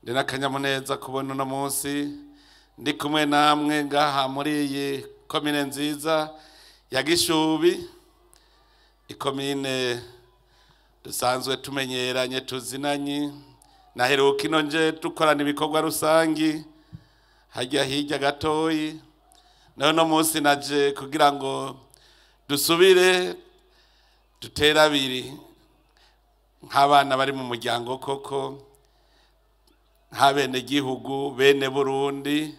Ndi n'akanyamuneza kubona uno munsi ndi kumwe namwe ngaha muri iyi komine nziza ya Gishubi, ikomine dusanzwe tumenyeranye, tuzinanye. Naheruka ino nje dukorana ibikorwa rusangi hajya hirya gatoyi. None uno munsi naje kugira ngo dusubire dutere abiri nk'abana bari mu muryango koko, nk'abenegihugu bene Burundi.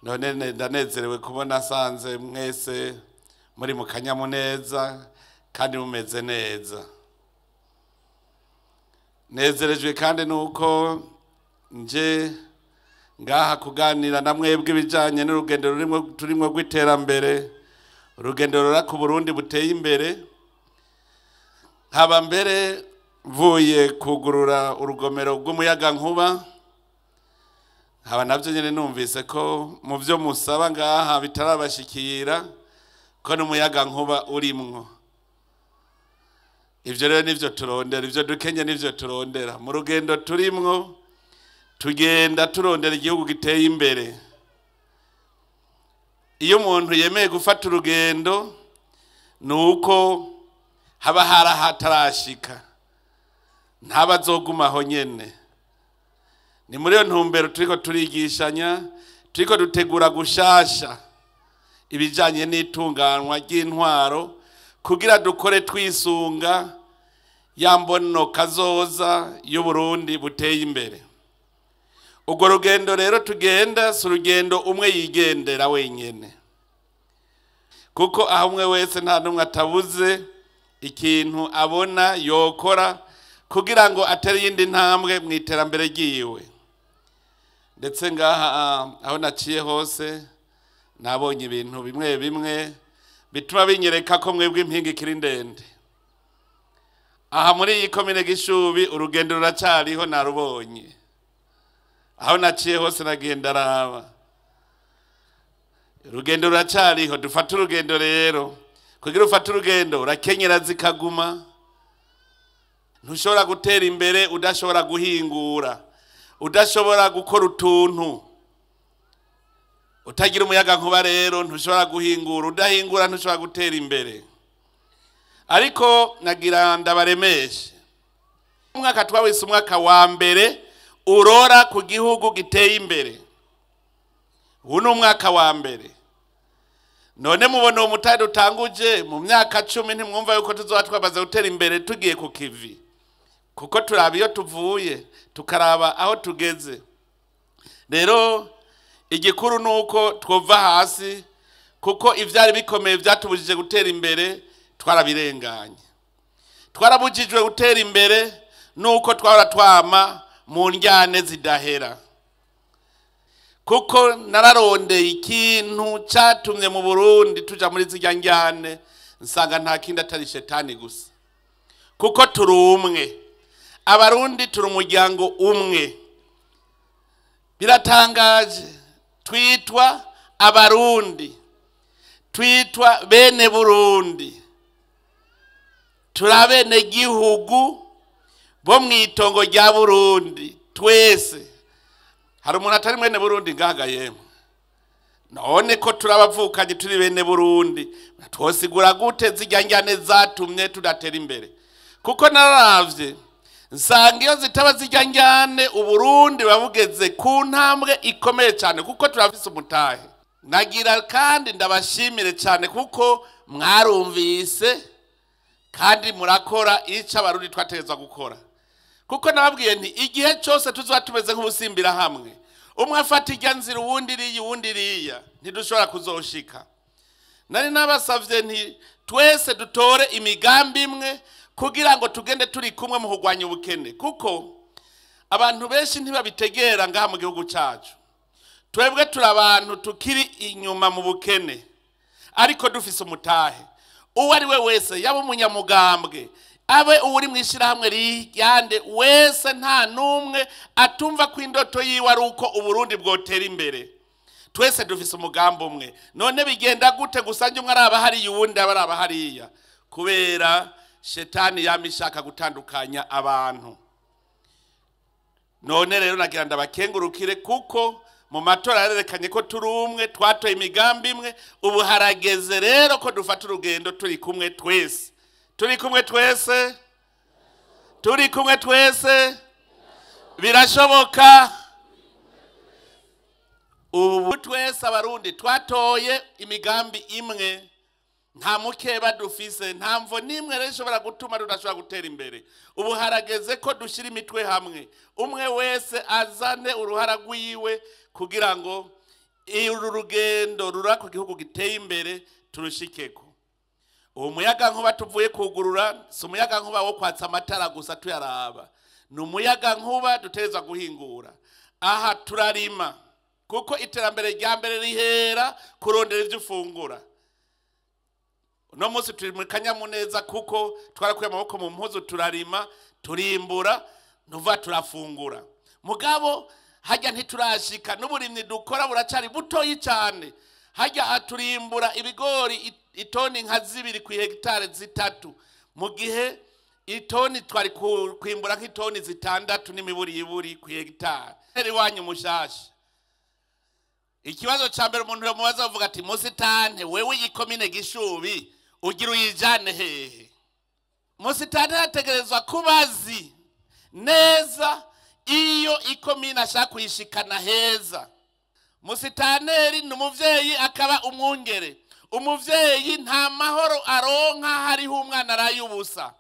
None ndanezerewe kubona asanze mwese muri mu kanyamuneza kandi mumeze neza. Nezerejwe kandi nuko nje ngaha kuganira na mwebwe ibijanye n'urugendo turimo rw'iterambere, urugendo rura ku Burundi buteye imbere. Nkaba mbere mvuye kugurura urugomero rw'umuyagankuba, nkaba navyo nyene numvise ko mu vyo musaba ngaha bitarabashikira ko n'umuyagankuba urimwo. Ivyo rero nivyo turondera, ivyo dukenye nivyo turondera mu rugendo turimwo. Tugenda turondera igihugu giteye imbere. Iyo umuntu yemeye gufata urugendo nuko haba harahatarashika, ntabazogumaho nyene. Ni muri iyo ntumbero turiko turigishanya, turiko dutegura gushasha ibijanye n'itunganwa ry'intwaro kugira dukore twisunga ya mbono kazoza y'Uburundi buteye imbere. Urwo rugendo rero tugenda si urugendo umwe yigendera wenyene, kuko aho umwe wese nta n'umwe atabuze ikintu abona yokora kugira ngo atere iyindi ntambwe mu iterambere ryiwe. Ndetse ngaha aho naciye hose nabonye ibintu bimwe bimwe bituma binyereka ko mwebwe impinga ikiri ndende. Aha muri iyi komine Gishubi urugendo ruracariho, narubonye. Aho naciye hose nagenda araba, urugendo ruracariho. Dufate urugendo rero, kugira ufate urugendo urakenyera zikaguma. Ntushobora gutera imbere udashobora guhingura, udashobora gukora utuntu. Utagira umuyaga nkuba rero ntushobora guhingura, udahingura ntushobora gutera imbere. Ariko nagira ndabaremeshe, umwaka twawise umwaka wa mbere urora ku gihugu giteye imbere. Ubu ni umwaka wa mbere. None mubona uwo mutari dutanguje mu myaka 10, ntimwumva yuko tuzoba twamaze gutera imbere tugiye ku kivi, kuko turaba iyo tuvuye tukaraba aho tugeze. Rero igikuru nuko twova hasi, kuko ivyari bikomeye vyatubujije gutera imbere twarabirenganye. Twarabujijwe gutera imbere nuko twahora twama mu njyane zidahera, kuko nararondeye ikintu catumye mu Burundi tuja muri zirya njyane, nsanga nta kindi atari shetani gusa. Kuko turi umwe, Abarundi turi umuryango umwe. Biratangaje, twitwa Abarundi, twitwa bene Burundi, turi abenegihugu bo mw'itongo rya Burundi twese. Hari umuntu atari mwene Burundi ngaha yemwe? None ko turabavukanye turi bene Burundi, twosigura gute zirya njyane zatumye tudatera imbere? Kuko nararavye nsanga iyo zitaba zirya njyane Uburundi babugeze ku ntambwe ikomeye cyane, kuko turafise umutahe. Nagira kandi ndabashimire cyane kuko mwarumvise kandi murakora ico Abarundi twategezwa gukora. Kuko nababwiye nti igihe cyose tuzoba tumeze nk'ubusimbira hamwe, umwe afata irya nzira uwundi iriya uwundi iriya, ntidushobora kuzoshika. Nari nabasavye nti twese dutore imigambi imwe kugira ngo tugende turi kumwe mu kurwanya ubukene, kuko abantu benshi ntibabitegera ngaha mu gihugu cacu. Twebwe turi abantu tukiri inyuma mu bukene, ariko dufise umutahe. Uwo ari we wese, yaba umunyamugambwe, abe uri mu ishyirahamwe ryande wese, nta n'umwe atumva ko indoto yiwe ari uko Uburundi bwotera imbere. Twese dufise umugambi umwe. None bigenda gute gusa njye umwe araba hariya uwundi aba araba hariya? Kubera shetani yama ishaka gutandukanya abantu. None rero nagira ndabakengurukire kuko mu matora yarerekanye ko turi umwe, twatoye imigambi imwe. Ubu harageze rero ko dufata urugendo turi kumwe twese, turi kumwe twese, turi kumwe twese, birashoboka. Ubu twese Abarundi twatoye imigambi imwe, nta mukeba dufise, nta mvo n'imwe rero ishobora gutuma tudashobora gutera imbere. Ubu harageze ko dushyira imitwe hamwe, umwe wese azane uruhara rwiwe kugira ngo uru rugendo rura ku gihugu giteye imbere turushikeko. Uwo muyaga nkuba tuvuye kugurura si umuyaga nkuba wo kwatsa amatara gusa tuyaraba, ni umuyaga nkuba dutegerezwa guhingura. Aha turarima kuko iterambere rya mbere rihera kurondera ibyo ufungura. Uno munsi turi mu kanyamuneza kuko twarakuye amaboko mu mpuzu, turarima, turimbura, ntuva turafungura. Mugabo hajya ntiturashika, n'uburimyi dukora buracari butoyi cyane. Hajya aturimbura ibigori itoni nka 2 ku hegitare 3, mu gihe itoni twari kwimbura nk'itoni 6 n'imiburiburi ku hegitare. Eri wanyu mushasha, ikibazo ca mbere umuntu yomubaza avuga ati musitante wewe ikomine Gishubi ugira uyijane hehe? Musitante ategerezwa kubazi neza iyo ikomine ashaka kuyishikana heza. Musitaneri ni umuvyeyi akaba umwungere. Umuvyeyi nta mahoro aronka hariho umwana arayubusa,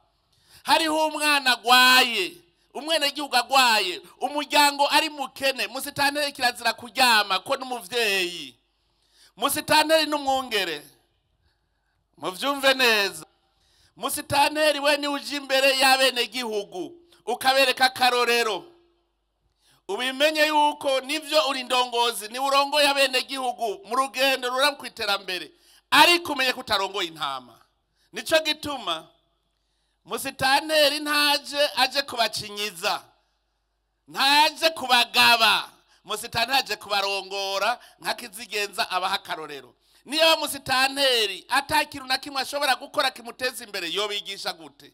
hariho umwana agwaye, umwenegihugu agwaye, umuryango ari mukene. Musitaneri kirazira kuryama ko n'umuvyeyi. Musitaneri n'umwungere, muvyumve neza. Musitaneri we ni uje imbere y'abenegihugu ukabereka akarorero, ubimenye yuko nivyo uri ndongozi, ni urongoye abenegihugu mu rugendo rura ku iterambere, ariko umenye ko utarongoye intama. Nico gituma musitaneri ntaje aje kubacinyiza, ntaje kubagaba, musitaneri aje kubarongora nkakizigenza abaha akarorero. Niyo musitaneri atakintu na kimwe ashobora gukora kimuteza imbere, yobigisha gute?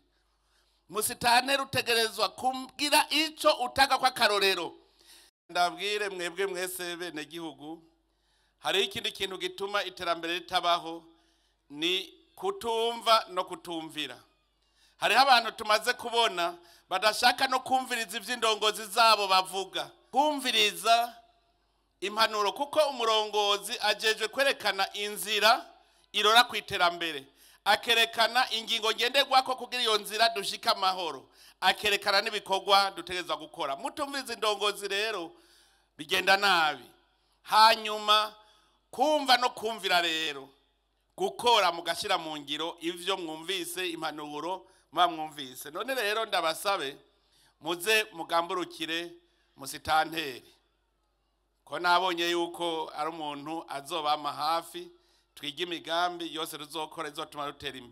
Musitaneri utegerezwa kumbwira ico utanga kwa karorero. Ndabwire mwebwe mwese bene gihugu, hari ikindi kintu gituma iterambere ritabaho, ni kutumva no kutumvira. Hariho abantu tumaze kubona badashaka no kumviriza ivy'indongozi zabo bavuga, kumviriza impanuro, kuko umurongozi ajejwe kwerekana inzira irora ku iterambere, akerekana ingingo ngenderwako kugira iyo nzira dushika amahoro, akerekana n'ibikorwa dutegerezwa gukora. Mutumviriza indongozi rero bigenda nabi. Hanyuma kumva no kumvira rero, gukora mugashira mu ngiro ivyo mwumvise, impanuro muba mwumvise. None rero ndabasabe muze mugamburukire musitanteri, ko nabonye yuko ari umuntu azobama hafi, twige imigambi yose ruzokora izotuma rutera imbere.